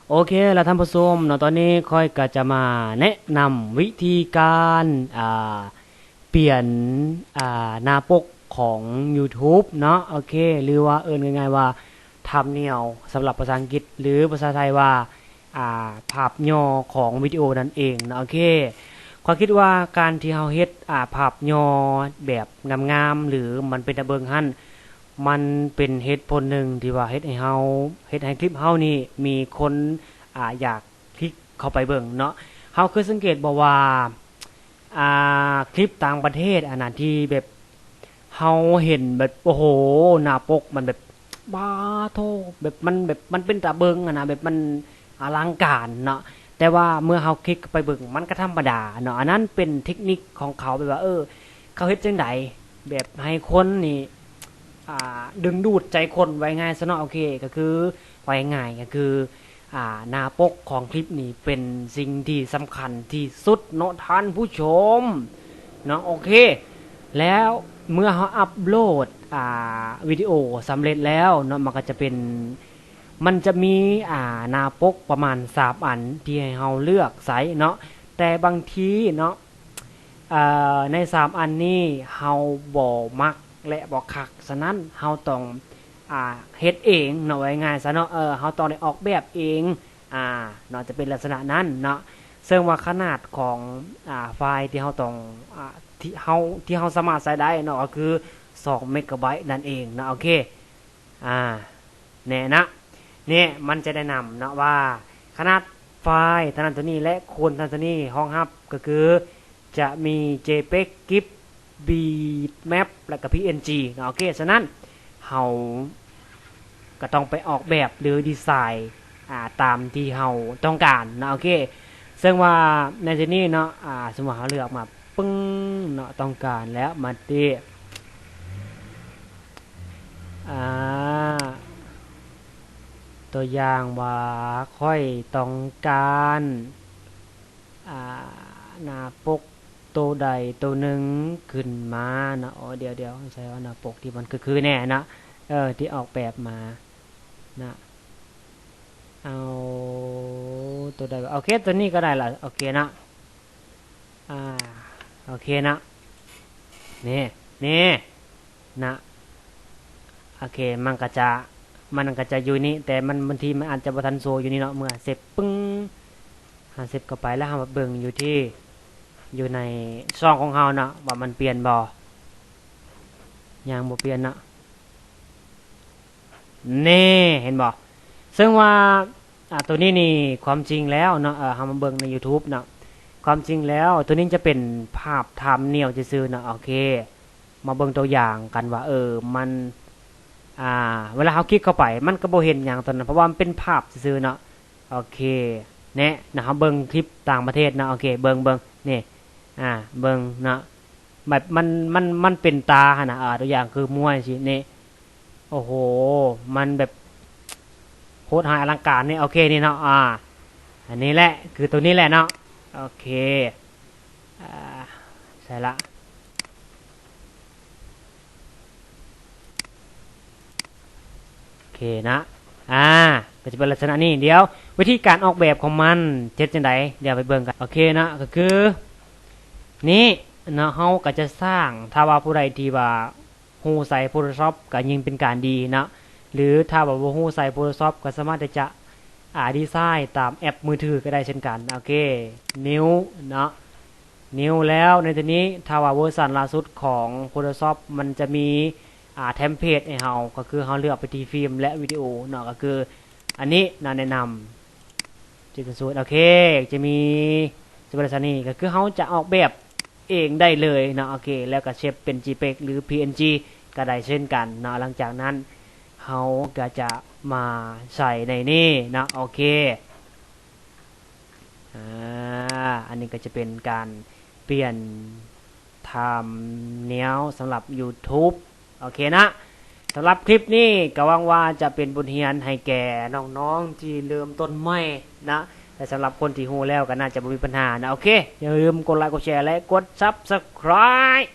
ໂອເຄລະທ່ານຜູ້ຊົມເນາະ, ຕອນນີ້ຂ້ອຍກໍຈະມາແນະນຳວິທີການ ອ່າ ປ່ຽນ ອ່າ ໜ້າປົກຂອງ YouTube ເນາະ. ໂອເຄ ຫຼືວ່າເອີ້ນງ່າຍໆວ່າ Thumbnail ສຳລັບພາສາອັງກິດ ຫຼືພາສາໄທວ່າ ອ່າ ພາບຫຍໍ້ຂອງວິດີໂອນັ້ນເອງເນາະ. ໂອເຄ ຂ້ອຍຄິດວ່າການທີ່ເຮົາເຮັດ ອ່າ ພາບຫຍໍ້ແບບງາມໆ ຫຼືມັນເປັນຕາເບິ່ງຫັ້ນ ມັນເປັນເຫດຜົນໜຶ່ງທີ່ວ່າເຮັດໃຫ້ເຮົາ ເຮັດໃຫ້ຄລິບເຮົານີ້ມີຄົນ ອ່າ ຢາກຄລິກເຂົ້າໄປເບິ່ງເນາະ. ເຮົາເຄີຍສັງເກດບໍ່ວ່າ ອ່າ ຄລິບຕ່າງປະເທດອັນນະ ທີ່ແບບເຮົາເຫັນແບບ ໂອ້ໂຫ ໜ້າປົກມັນແບບ ປາໂທ້ ແບບມັນ ແບບມັນເປັນຕາເບິ່ງຫັ້ນນະ ແບບມັນອະລັງການເນາະ, ແຕ່ວ່າເມື່ອເຮົາຄລິກເຂົ້າໄປເບິ່ງ ມັນກໍທຳມະດາເນາະ. ອັນນັ້ນເປັນເທັກນິກຂອງເຂົາ ແບບວ່າ ເອີ ເຂົາເຮັດຈັ່ງໃດ ແບບໃຫ້ຄົນນີ້ ອ່າ ດຶງດູດໃຈຄົນ ເວົ້າງ່າຍຊະເນາະ. ໂອເຄ ກໍຄື ເວົ້າງ່າຍກໍຄື ອ່າ ໜ້າປົກຂອງຄລິບນີ້ເປັນສິ່ງທີ່ສຳຄັນທີ່ສຸດເນາະທ່ານຜູ້ຊົມເນາະ. ໂອເຄ ແລ້ວເມື່ອເຮົາອັບໂຫຼດ ອ່າ ວິດີໂອສຳເລັດແລ້ວເນາະ ມັນກໍຈະເປັນ ມັນຈະມີ ອ່າ ໜ້າປົກປະມານສາມອັນທີ່ໃຫ້ເຮົາເລືອກໃຊ້ເນາະ, ແຕ່ບາງທີເນາະ ເອີ ໃນສາມອັນນີ້ເຮົາບໍ່ມັກ ແລະ ບໍ່ຄັກ, ສະນັ້ນເຮົາຕ້ອງ ອ່າ ເຮັດເອງເນາະ ເວົ້າງ່າຍຊະເນາະ. ເອີ ເຮົາຕ້ອງໄດ້ອອກແບບເອງ ອ່າ ເນາະ ຈະເປັນລັກສະນະນັ້ນເນາະ. ເຊິ່ງວ່າຂະໜາດຂອງ ອ່າ ໄຟລ໌ທີ່ເຮົາຕ້ອງ ອ່າ ທີ່ເຮົາ ທີ່ເຮົາສາມາດໃຊ້ໄດ້ເນາະ ກໍຄືສອງເມກາໄບນັ້ນເອງເນາະ. ໂອເຄ ອ່າ ແນ່ນະ ນີ້ມັນຈະແນະນຳເນາະວ່າ ຂະໜາດໄຟລ໌ເທົ່ານັ້ນເທົ່ານີ້ ແລະ ຄົນເທົ່ານັ້ນເທົ່ານີ້ຮອງຮັບ ກໍຄືຈະມີ ເຈເປັກ ກິບ ບີດແມັບ ແລະ ກໍ ພີເອັນຈີ ເນາະ. ໂອເຄ ສະນັ້ນເຮົາກໍຕ້ອງໄປອອກແບບ ຫຼື ດີໄຊ ອ່າ ຕາມທີ່ເຮົາຕ້ອງການເນາະ. ໂອເຄ ເຊິ່ງວ່າໃນທີ່ນີ້ເນາະ ອ່າ ສົມມຸດວ່າເຮົາເລືອກມາ ປຶ້ງ ເນາະ ຕ້ອງການແລ້ວ ມາຕິ ອ່າ ຕົວຢ່າງວ່າຂ້ອຍຕ້ອງການ ອ່າ ໜ້າປົກໂຕໃດໂຕໜຶ່ງຂຶ້ນມາເນາະ. ໂອ້ ດຽວໆ ໃສ່ວ່າໜ້າປົກທີ່ມັນຄືໆແນ່ເນາະ ເອີ ທີ່ອອກແບບມານະ ເອົາໂຕໃດວະ ໂອເຄ ໂຕນີ້ກໍໄດ້ລະ ໂອເຄເນາະ. ອ່າ ໂອເຄເນາະ ນີ້ ນີ້ນະ ໂອເຄ ມັນກໍຈະ ມັນກໍຈະຢູ່ນີ້ ແຕ່ມັນ ບາງທີມັນອາດຈະບໍ່ທັນໂຊຢູ່ນີ້ເນາະ. ເມື່ອເຊບປຶ້ງ ເຮົາເຊບເຂົ້າໄປ ແລ້ວເຮົາມາເບິ່ງຢູ່ທີ່ ຢູ່ໃນຊ່ອງຂອງເຮົາເນາະ ວ່າມັນປ່ຽນບໍ່ ຍັງບໍ່ປ່ຽນເນາະ. ນີ້ ເຫັນບໍ່ ເຊິ່ງວ່າ ອ່າ ໂຕນີ້ນີ້ ຄວາມຈິງແລ້ວເນາະ ເອີ ເຮົາມາເບິ່ງໃນ YouTube ເນາະ ຄວາມຈິງແລ້ວໂຕນີ້ຈະເປັນພາບ Thumbnail ຊື່ໆເນາະ. ໂອເຄ ມາເບິ່ງຕົວຢ່າງກັນວ່າ ເອີ ມັນ ອ່າ ເວລາເຮົາຄລິກເຂົ້າໄປ ມັນກໍບໍ່ເຫັນຫຍັງຕົວນັ້ນ ເພາະວ່າມັນເປັນພາບຊື່ໆເນາະ. ໂອເຄ ແນະນະ ເຮົາເບິ່ງຄລິບຕ່າງປະເທດເນາະ. ໂອເຄ ເບິ່ງ ເບິ່ງ ນີ້ ອ່າ ເບິ່ງເນາະ ແບບມັນ ມັນ ມັນເປັນຕາຫັ້ນນະ ອ່າ ຕົວຢ່າງຄືມວຍຊີ້ນີ້ ໂອ້ໂຫ ມັນແບບໂຫດຮ້າຍອະລັງການນີ້. ໂອເຄ ນີ້ເນາະ ອ່າ ອັນນີ້ແຫຼະ ຄືໂຕນີ້ແຫຼະເນາະ. ໂອເຄ ອ່າ ໃສ່ລະ ໂອເຄນະ ອ່າ ກໍຈະເປັນລັກສະນະນີ້. ດຽວວິທີການອອກແບບຂອງມັນເຮັດຈັ່ງໃດ ດຽວໄປເບິ່ງກັນ. ໂອເຄນະ ກໍຄືນີ້ເນາະ ເຮົາກໍຈະສ້າງ ຖ້າວ່າຜູ້ໃດທີ່ວ່າຮູ້ໃຊ້ Photoshop ກໍຍິ່ງເປັນການດີເນາະ ຫຼືຖ້າວ່າບໍ່ຮູ້ໃຊ້ Photoshop ກໍສາມາດທີ່ຈະ ອ່າ ດີໄຊຕາມແອັບມືຖືກໍໄດ້ເຊັ່ນກັນ. ໂອເຄ New ເນາະ New ແລ້ວໃນຕົວນີ້ ຖ້າວ່າເວີຊັນລ່າສຸດຂອງ Photoshop ມັນຈະມີ ອ່າ ເທັມເພດໃຫ້ເຮົາ ກໍຄືເຮົາເລືອກໄປທີ່ຟິມ ແລະ ວິດີໂອເນາະ ກໍຄືອັນນີ້ເນາະ ແນະນຳ ເຈັດສູນສູນ ໂອເຄ ຈະມີ ສະເປັນລັກສະນະນີ້ ກໍຄືເຮົາຈະອອກແບບເອງໄດ້ເລີຍເນາະ. ໂອເຄ ແລ້ວກໍເຊບເປັນ JPEG ຫຼື PNG ກໍໄດ້ເຊັ່ນກັນເນາະ. ຫຼັງຈາກນັ້ນເຮົາກໍຈະມາໃສ່ໃນນີ້ເນາະ. ໂອເຄ ອ່າ ອັນນີ້ກໍຈະເປັນການປ່ຽນ Thumbnail ສຳລັບ YouTube. ໂອເຄນະ ສຳລັບຄລິບນີ້ກໍຫວັງວ່າຈະເປັນບົດຮຽນໃຫ້ແກ່ນ້ອງໆທີ່ເລີ່ມຕົ້ນໃໝ່ນະ ແລະ ສຳລັບຄົນທີ່ຮູ້ແລ້ວກໍໜ້າຈະບໍ່ມີບັນຫານະ. ໂອເຄ ຢ່າລືມກົດໄລ ກົດແຊ ແລະ ກົດ Subscribe.